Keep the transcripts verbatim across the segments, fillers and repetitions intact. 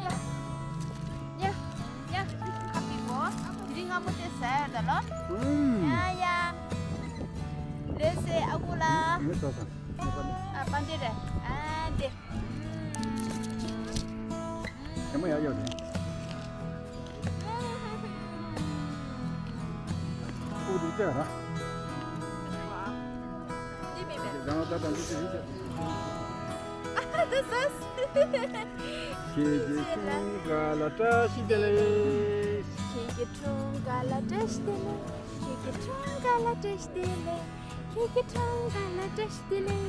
ཡ། ཡ། ཡ། ཁ་པི་གོ། དེ་རིང་སྔ་མོ་དེ་ཟ་ཡ་ད་ལོ། ཨུམ། ཡ་ཡ། ལེ་སེ་ཨ་ཁུ་ལ། མི་ཟ་ས། ཨ་པ་འདི་རེད། ཨ་འདི། ཨུམ། ཨུམ། དེ་མོ་ཡ་ཡོད་རེད། ཨུ་རུ་ཅག་ར། འདི་མི་མེད། རང་ད་དང་འདི་ཅི་ཅི། ཨ་ཧ། འདི་ཟས། ཁྱེད་ཀྱི་འཁྲུངས་སྐར་ལ་བཀྲ་ཤིས་བདེ་ལེགས། ཁྱེད་ཀྱི་འཁྲུངས་སྐར་ལ་བཀྲ་ཤིས་བདེ་ལེགས། ཁྱེད་ཀྱི་འཁྲུངས་སྐར་ལ་བཀྲ་ཤིས་བདེ་ལེགས། ཁྱེད་ཀྱི་འཁྲུངས་སྐར་ལ་བཀྲ་ཤིས་བདེ་ལེགས།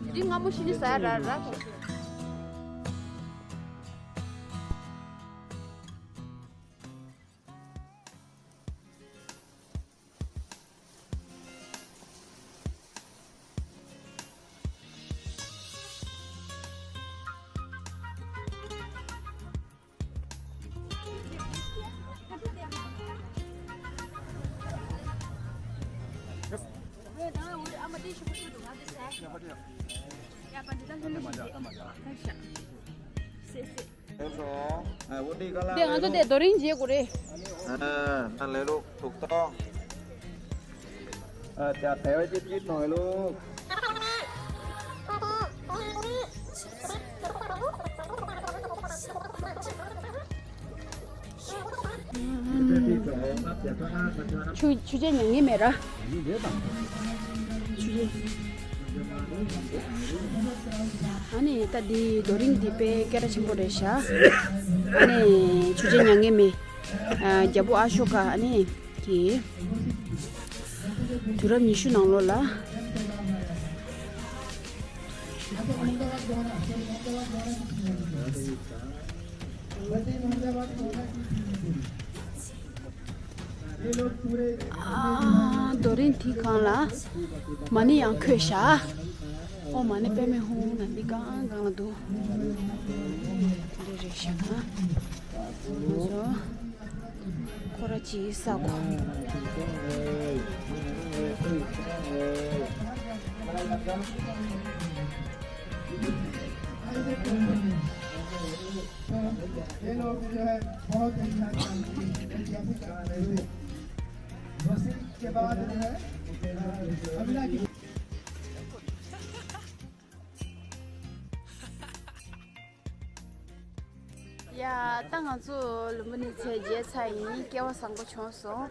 དེ་རིང་སྔ་མོ་ཞིག་ནས་ཟ་ཡ་ར་ར་གོ། དེ་ང་ཚོ་དེ་རྡོ་རིང་བརྗེ་དགོས་རེད། ཨ། ད་ལས་ལུགས་ཐུག་ཏོ། ཨ། ད་དེ་བས་ཅིག་ཅིག་གནང་ལུགས། ཆུ་ཆུ་ཆེ་མྱ་ངན་མེད་ར། ཆུ་ཆེ། ཨ་ནི་ད་འདི་རྡོ་རིང་འདི་དཔེ་སྐད་གྲགས་ཆེན་པོ་རེད་ཤག་ཨ་ནི་ཆུ་ཆེ་མྱ་ངན་མེད། ཨ། རྒྱལ་པོ་ཨ་ཤོ་ཀ་ཨ་ནི་གི་དུས་རབས་ཉི་ཤུ་ནང་ལོགས་ལ། ཨ། རྡོ་རིང་དེའི་སྒང་ལ་མ་ཎི་ཡང་འཁོད་ཤག་ཨོཾ་མ་ཎི་པདྨེ་ཧཱུྃ་ན་འདི་སྒང་སྒང་ལ་འདུག་དེ་འདྲ་རེད་ཤག་ཁོ་ར་ཅིག་ས་གོ། ये लोग जो है बहुत अच्छा काम किए हैं। वसीम के बाद जो है अगला ཡ། ད་ང་ཚོ་ལུམ་བི་ནི་ཚལ་མཇལ་ཚར་ཡིན། སྐལ་བ་བཟང་པོ་བྱུང་སོང་།